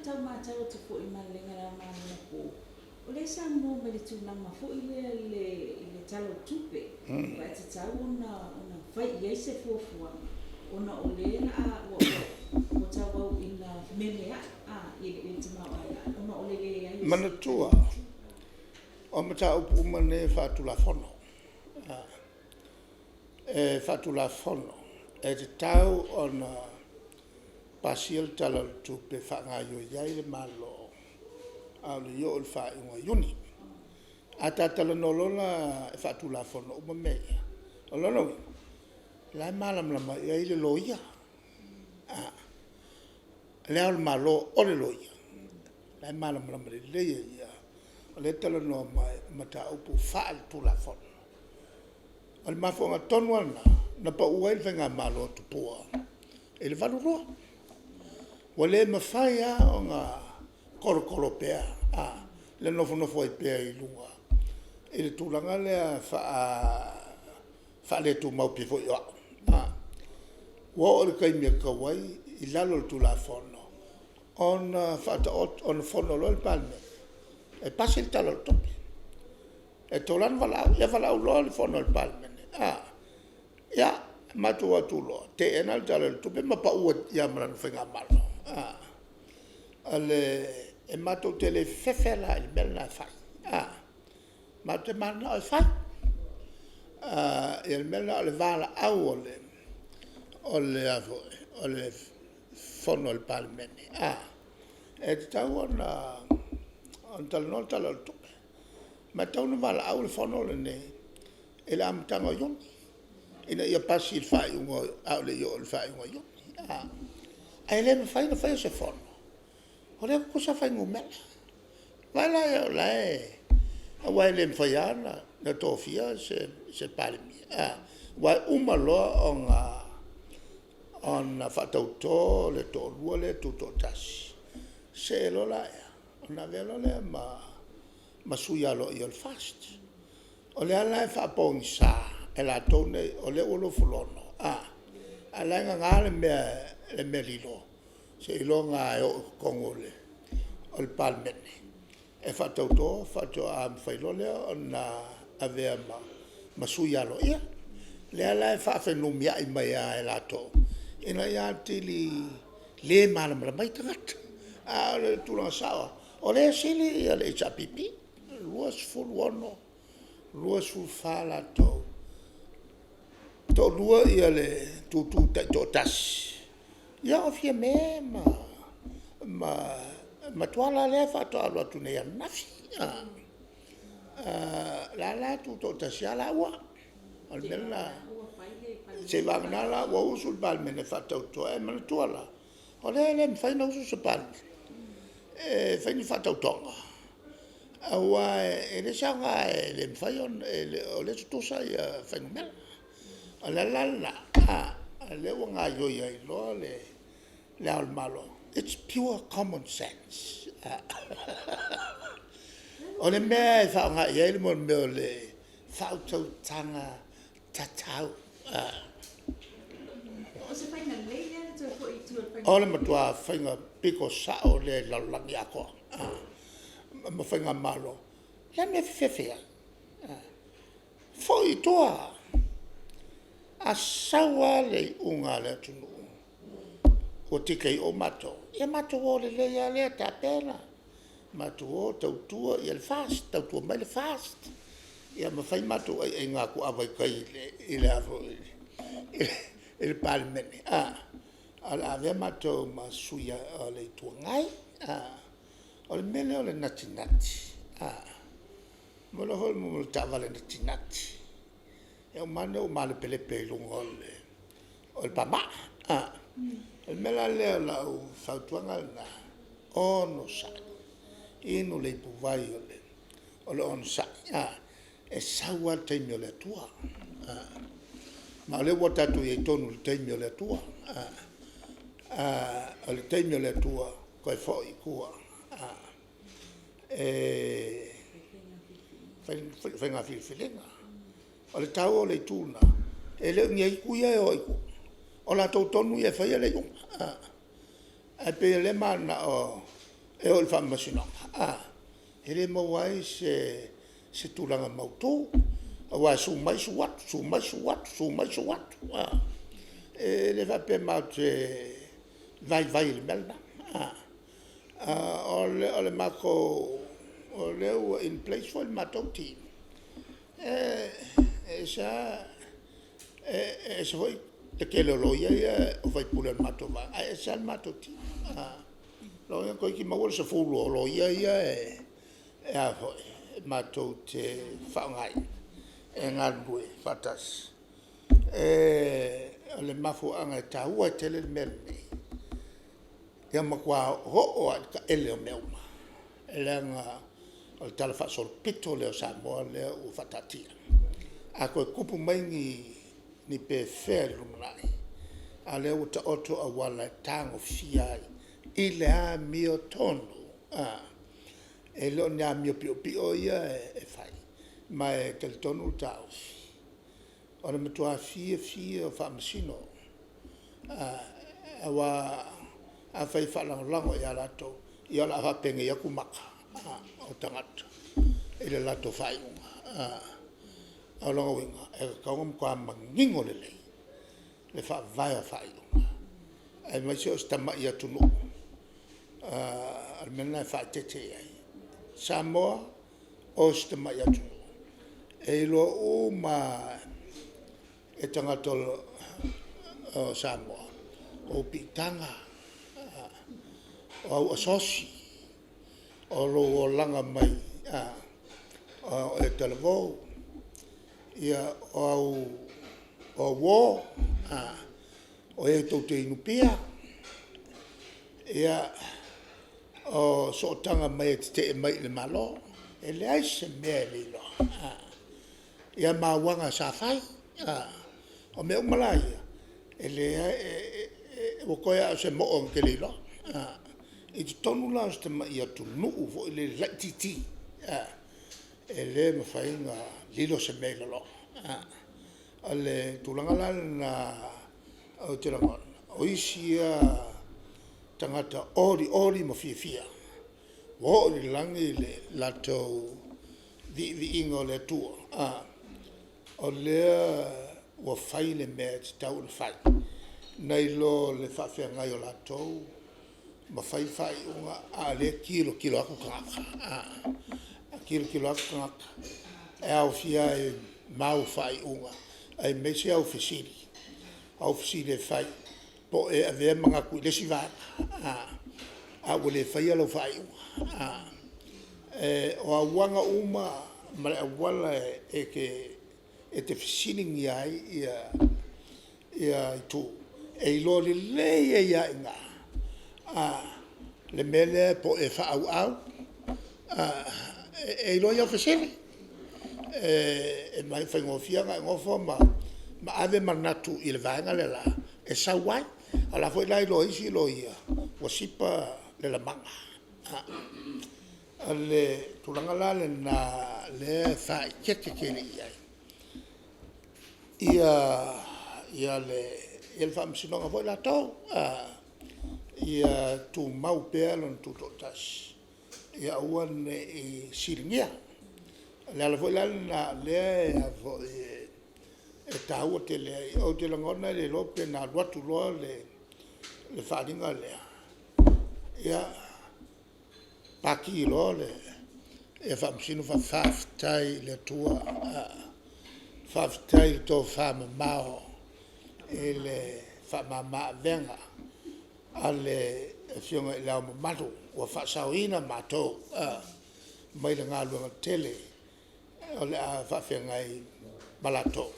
tau matau atu foi ma le malamalamanapo, o lea e saunoa mai i le tulaga foi lea i le Tala o le Tupe, aua e tatau ona fai i ai se fuafuaga ona o lea ua tauau ina fememeai i le tamaoaiga ona o le leai o se Manatua, o mataupu uma nei e faatulafono. E faatulafono, e tatau ona pasia le Tala o le Tupe e faagaioi ai le Malo a o le i oo i le faaiuga o Iuni. A ta talanoa loa la e faatulafono uma mea ia, o lona uiga o la e malamalama i ai le loia. O Le Ao o le Malo o le Loia, o la e malamalama lelei e ia, o lea e talanoa mai o mataupu faale-Tulafono. O le mafuaaga tonu lava lena na pau ai le Faigamalo a Tupua i le 1982. Ua le mafai lava ona tolotolo pea le nofonofo ai pea i luga i le tulaga lea faale-tumau pei foi o au. Ua oo i le taimi e tatau ai i lalo o le Tulafono ona faataoto, ona fono loa le Palemene e pasi le Tala o le Tupe. E tatau la ona valaau, ia valaau loa le fono a le Palemene, ia matou o atu loa teena le Tala o le Tupe ma pau ai lava ma lana Faigamalo. E matou te le fefe la i le mea lena e fai, matou te mananao e fai. Ia le mea lena o le valaau o le fono a le Palemene, e tatau ona talanoa le Tala o le Tupe. Ma e tatau ona valaau le fono lenei i le amataga o Iuni, ina ia pasi i le faaiuga a o le i oo i le faaiuga o Iuni. Ae le mafai ona faia se fono o lea e tutusa fuainumera. Vaai la o la e… aua e le mafai lava ona tofia se Palemia aua e uma loa ona faatauto le toalua lea e tutoatasi, see loa lea ona avea loa lea ma sui aloaia o le FAST. O lea la e faapogisa e latou nei o lea ua 26, a o la e nana le mea lilo seiloga lava e oo i totonu o le Palemene e faatauto faatoa mafai loa lea ona avea ma sui aloaia. O lea la e faafenumiai mai lava e latou ina ia atili le malamalama ai tagata. A o le tulaga sao lava, o lea e sili le HRPP, 26, 24 latou, e toalua le tutu taitoatasi ia o Fiame ma Tuala lea faatoa alu atu nei ananafi. O la e la e tutoatasi lava laua. O le mea lena, seiavagana la ua usu le Palemene e faatauto. Ae manatua la, o lea e le mafai ona usu se Palemene e fai ni faatautoga aua e leai se aoga, e le mafai ona… o lea e tutusa fuainumera. O le ala la lena o lea ua gaoioi ai loa Le Ao o le Malo, its pure common sense. O le mea e faaaoga i ai le mea o le faautautaga tatau. O se faiga lelei lea le toe foi i tua i le O le matua faiga pito sao lea i le lalolagi atoa ma Faigamalo. O le a le mea e fefefe ai? Foi i tua, a sau lava le iuga a le atunuu ua TKO matou, ia matou o lelei lava lea tapena, matou o tautua le FAST, tautua mai le FAST ia ma fai matou aiaiga tuava i tai i le Palemene, ae o le a avea matou ma sui o le Itu Agai. O le mea lea o le natinati, ua iloa foi le taavale natinati, e uma ane ua malepelepe i luga o le pamaa. O le mea la lea o lau fautuaga lena, onosai, inu le ipuvai o le onosai, e sau lava le taimi o le Atua. Ma o lea ua tatou i ai tonu i le taimi o le Atua. O le taimi o le Atua, toe foi i tua e fai le faiga filifiliga. O le taua o le itu lena, e le o ni aitu ia e o ai i tua, o latou tonu ia e faia le iuga. Ae pei o lea e mananao e oo i le Faamasinoga, e le maua ai se tulaga mautu aua e sue mai sue atu, sue mai sue atu, sue mai sue atu. E le faapea matou te vaivai i le mea lena. O le matou, o lea ua in place foi le matou team, e ese lava, e ese foi le tele o Loia ia o faipule o le matou Vaega, ae ese lava le matou team. O lona uiga toeitiiti maua le 10 o Loia ia e matou te faaaogaina e galulue faatasi. O le mafuaaga e taua ai tele le mea lenei, ia matua oo lava i le taele o mea uma, leaga o le talafaasolopito lea o Samoa lea ua faataatia. A toe tupu mai ni pefea i le lumanai, a o lea ua taoto auala e tagofia ai i le amiotonu. E le o ni amio piopio ia e fai, ma e talitonu le taofi, o le matua fiafia o Faamasino aua afai e faalagolago ia latou, ia o le a faapenei atu maka o tagata i le latou faaiuga. O lona uiga e tatau ona matua manino lelei le faavae o faaiuga aemaise o si tamai atunuu. O le mea lena e faaeteete i ai, Samoa o si tamai atunuu e iloa uma lava e tagata o Samoa ou piitaga, o au asosi, o lou olaga mai o e talavou, ia o au uo, o e tou te inupia, ia o sootaga mai e te tetee mai i le Malo. E leai se mea e le iloa, ia ma auaga sa fai. O mea uma la ia, e leai, ua toe lava o se moo na te le iloa. I totonu la o si tamai atunuu foi lele laititi, e le mafai ona lilo se mea i lalo. O le tulaga la lena ou te lagona, o isi ia tagata olioli ma fiafia ua oo i le lagi le latou viiviiga o le Atua, o lea ua fai le mea e tatau ona fai nai lo le faafeagai o latou ma fai faaiuga a o lea e tilotilo atu tagata. E tilotilo atu tagata e aofia ai ma au faaiuga aemaise au fesili, o au fesili e fai po o e avea manatu i le isi vaega a ua le faia lau faaiuga. O auaga uma ma le auala e te fesiligia ai itu e iloa lelei ai lava i ina le mea lea po o e faaauau, e iloa i au fesili. E faigofie ona e nofo ma ave manatu i le vaega le la e sau ai. A o la foi la e iloa e isi loia ua sipa le lamaga. O le tulaga la lena lea e faaeteete tele i ai le Faamasinoga foi latou, ia tumau pea lona tutoatasi ia aua ne i siligia. O le ala foi la lena o lea e taua tele ai. Ou te lagona e le iloa pe na alu atu loa le faaaliga lea, ia pati loa le Faamasino faafetai i le Atua, faafetai i le tofamamao i le faamamaavega a le Afioga i Le Ao Mamalu ua faasaoina matou mai le galuega tele o le a faafeagai ma latou.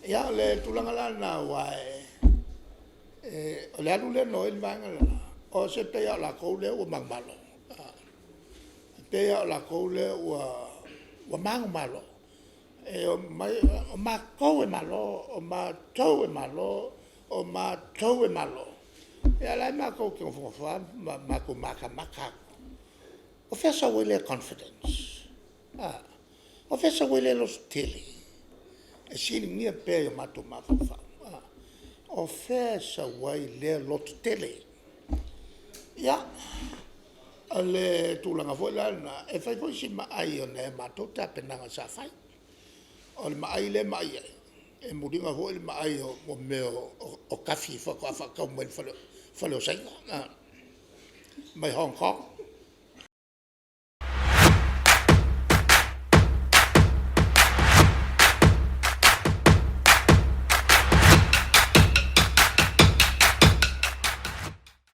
Ia o le tulaga la lena aua o le alu lea na o ai le vaega le la, o se pei lava o latou lea ua manumalo. E pei lava o latou lea ua manumalo. E omai, o matou e malo, o matou e malo, o matou e malo. Ia o la e matou te nofonofo lava ma matou matamata atu. O fea e sau ai lea confidence? O fea e sau ai lea lototele e siligia pea i o matou mafaufau? O fea e sau ai lea lototele? Ia. O le tulaga foi la lena, e fai foi si maai o nai a matou tapenaga sa fai. O le maai lea e maai ai, e muliga foi le maai o mea o kafi faatoa faatau mai le fale o Saina mai Hong Kong.